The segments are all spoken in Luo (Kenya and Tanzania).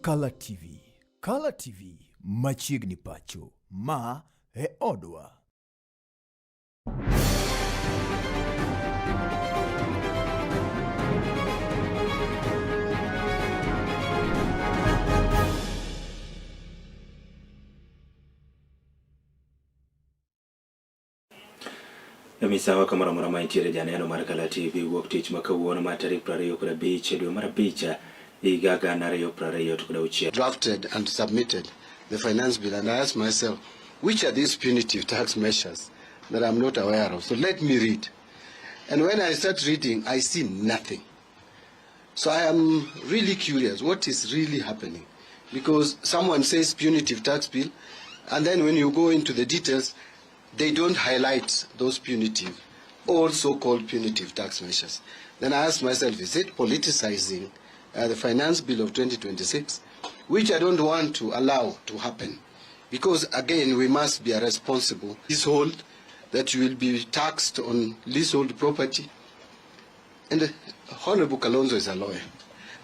Kala TV. Kala TV machiegni pacho. Ma e odwa. E misawa kamoro amora ma intiere janeno mar Kala TV wuok tich ma kawuono mar tarik 25 dwe mar abich higa 2026. Drafted and submitted the finance bill, and I asked myself, which are these punitive tax measures that I'm not aware of? So let me read. And when I start reading, I see nothing. So I am really curious what is really happening, because someone says punitive tax bill, and then when you go into the details, they don't highlight those punitive or so-called punitive tax measures. Then I ask myself, is it politicizing the finance bill of 2026, which I don't want to allow to happen? Because again, we must be responsible. Leasehold, that you will be taxed on leasehold property. And Honorable Kalonzo is a lawyer.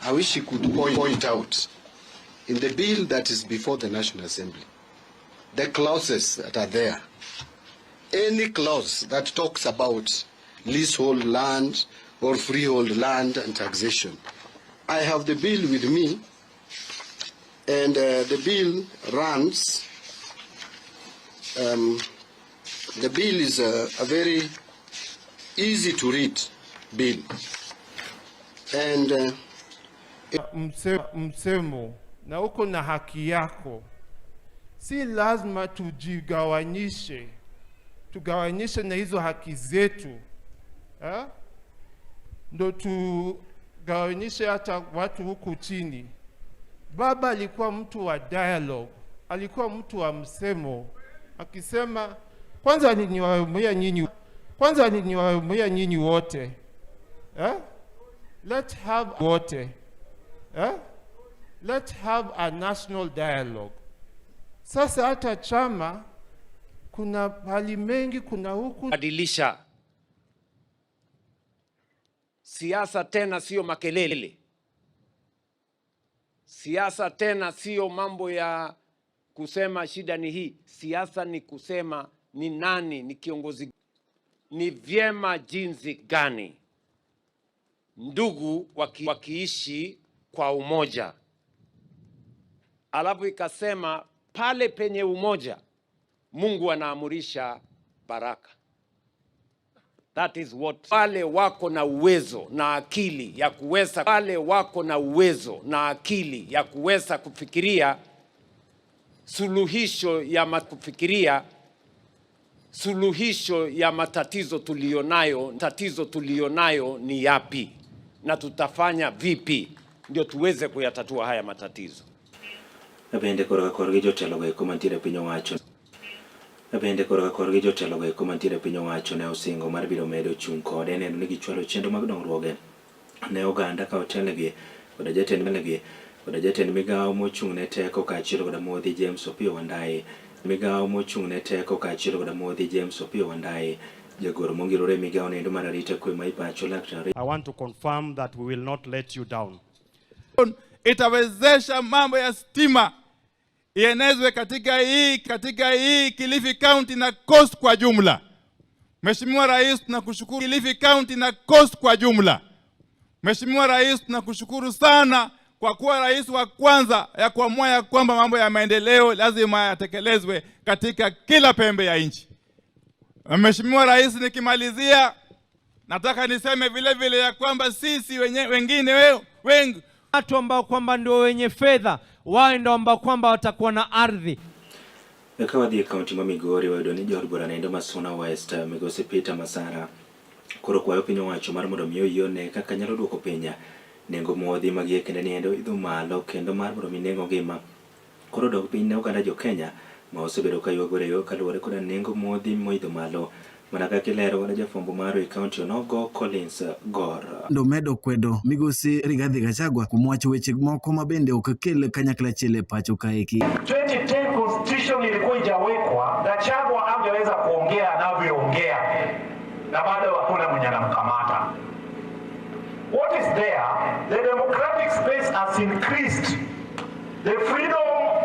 I wish he could point out in the bill that is before the National Assembly, the clauses that are there. Any clause that talks about leasehold land or freehold land and taxation. I have the bill with me, and the bill runs, the bill is a very easy to read bill. And Msemo na uko na haki yako, si lazima tujigawanyishe, tugawanyishe na hizo haki zetu, eh? Ndo tugawanyishe hata watu huku chini. Baba alikuwa mtu wa dialogue, alikuwa mtu wa msemo, akisema kwanza aliniwaambia nyinyi, kwanza aliniwaambia nyinyi wote, eh? Let's have wote, eh? Let's have a national dialogue. Sasa hata chama kuna hali mengi, kuna huku badilisha siasa tena, sio makelele. Siasa tena sio mambo ya kusema shida ni hii. Siasa ni kusema ni nani, ni kiongozi, ni vyema jinsi gani ndugu wakiishi kwa umoja. Alafu ikasema pale penye umoja Mungu anaamurisha baraka. That is what wale wako na uwezo na akili ya kuweza, wale wako na uwezo na akili ya kuweza kufikiria suluhisho ya kufikiria suluhisho ya matatizo tulionayo, tatizo tulionayo ni yapi na tutafanya vipi ndio tuweze kuyatatua haya matatizo. Bende korka korgi jotelo go eko mantiere e piny owacho. Bende korka korgi jotelo go eko mantiere e piny owacho ne osingo mar biro medo chung' kode neno ni gichwalo chenro mag dongruoge ne oganda ka otelnegi koda jatend melegi koda jatend migawo mochung' ne teko kaachiel koda modhi James Opiyo Wandayi. Migawo mochung' ne teko kaachiel koda modhi James Opiyo Wandayi. Jagoro mongirore e migawo noendo mar arita kwe ma ipacho Laktar I want to confirm that we will not let you down. Itawezesha mambo ya stima ienezwe katika hii Kilifi County na Coast kwa jumla. Mheshimiwa Rais, tunakushukuru. Kilifi County na Coast kwa jumla. Mheshimiwa Rais, tunakushukuru sana kwa kuwa rais wa kwanza ya kuamua ya kwamba mambo ya maendeleo lazima yatekelezwe katika kila pembe ya nchi. Mheshimiwa Rais, nikimalizia nataka niseme vile vile ya kwamba sisi wengine wengi watu ambao kwamba ndio wenye fedha wao ndio ambao kwamba watakuwa na ardhi. Ka wadhi e kaunti ma Migori wayudo ni jaod bura noendo ma Suna West migosi Peter Masara koro kwayo piny owacho mar mondo mi oyiene kaka nyalo duoko piny nengo modhi mag kende niendo idho malo kendo mar mondo mi nengo ngima koro dog piny ne oganda jo Kenya ma osebedo ka ywagore yo kaluwore koda nengo modhi moidho malo mana kaka ilero godo jafwambo marwa e kaunti onogo Collins Gor. Ndo medo kwedo migosi Rigathi Gachagua kuom wacho weche moko ma bende ok kel kanyakla achiel e pacho kaeki. 2010 constitution ilikuwa ijawekwa, Gachagua angeweza kuongea anavyoongea na bado hakuna mwenye anamkamata. What is there? The democratic space has increased. The freedom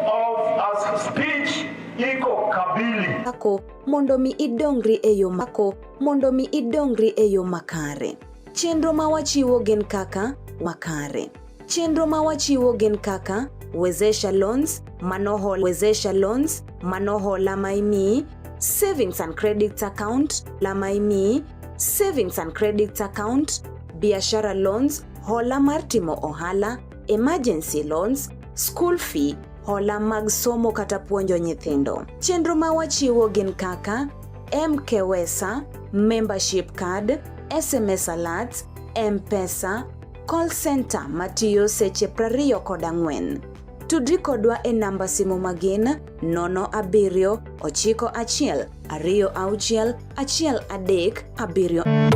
of speech iko kabili. Ako mondo mi idongri e yo mako mondo mi idongri e yo makare. Chenro ma wachiwo gin kaka makare. Chenro ma wachiwo gin kaka Wezesha Loans, mano Wezesha Loans, mano hola ma imiyi, Savings and Credit Account la ma imiyi, Savings and Credit Account, Biashara Loans, hola mar timo ohala, Emergency Loans, School Fee, hola mag somo kata puonjo nyithindo. Chenro ma wachiwo gin kaka MKWESA, Membership Card, SMS Alerts, M-Pesa, Call Center matiyo seche 24. Tudri kodwa e namba simu magin 0 7 9 1 2 6 1 3 7.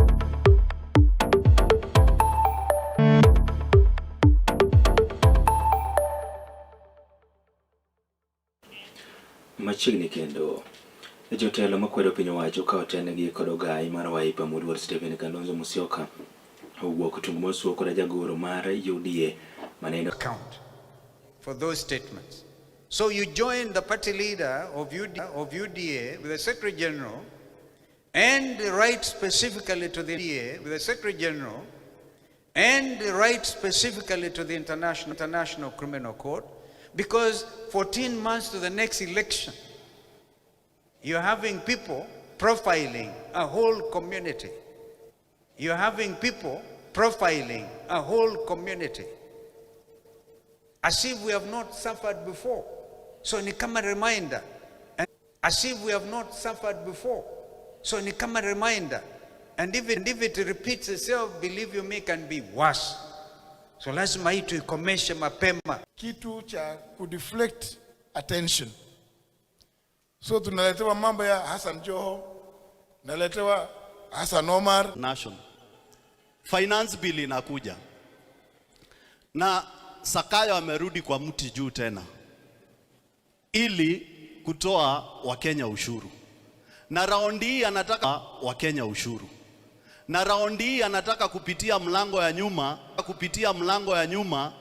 Machiegni kendo jotelo makwedo piny owacho ka otengi kod ogai mar Wiper moluor Stephen Kalonzo Musyoka owuok tung mosuo koda jagoro mar UDA maneno account for those statements. So you join the party leader of UDA with the Secretary General and write specifically to the UDA with the Secretary General and write specifically to the International Criminal Court, because 14 months to the next election, you're having people profiling a whole community. You're having people profiling a whole community as if we have not suffered before. So ni kama reminder, as if we have not suffered before. So ni kama reminder. And if it repeats itself, believe you me, can be worse. So lazima hii tuikomeshe mapema. Kitu cha kudeflect attention. So tunaletewa mambo ya Hassan Joho, naletewa Hassan Omar. National Finance Bill inakuja na Zakayo amerudi kwa mti juu tena ili kutoa Wakenya ushuru, na raundi hii anataka Wakenya ushuru, na raundi hii anataka kupitia mlango ya nyuma, kupitia mlango ya nyuma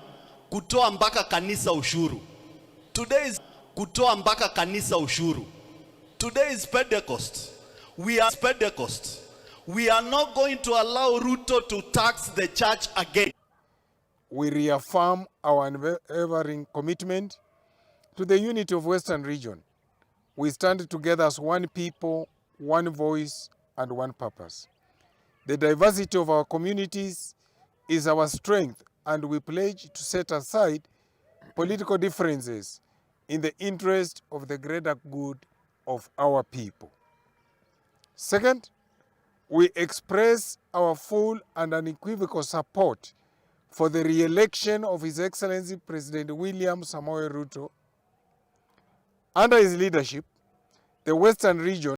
kutoa mpaka kanisa ushuru. Today is kutoa mpaka kanisa ushuru. Today is Pentecost. We are Pentecost. We are not going to allow Ruto to tax the church again. We reaffirm our unwavering commitment to the unity of Western Region. We stand together as one people, one voice, and one purpose. The diversity of our communities is our strength, and we pledge to set aside political differences in the interest of the greater good of our people. Second, we express our full and unequivocal support for the re-election of His Excellency President William Samoei Ruto. Under his leadership, the Western Region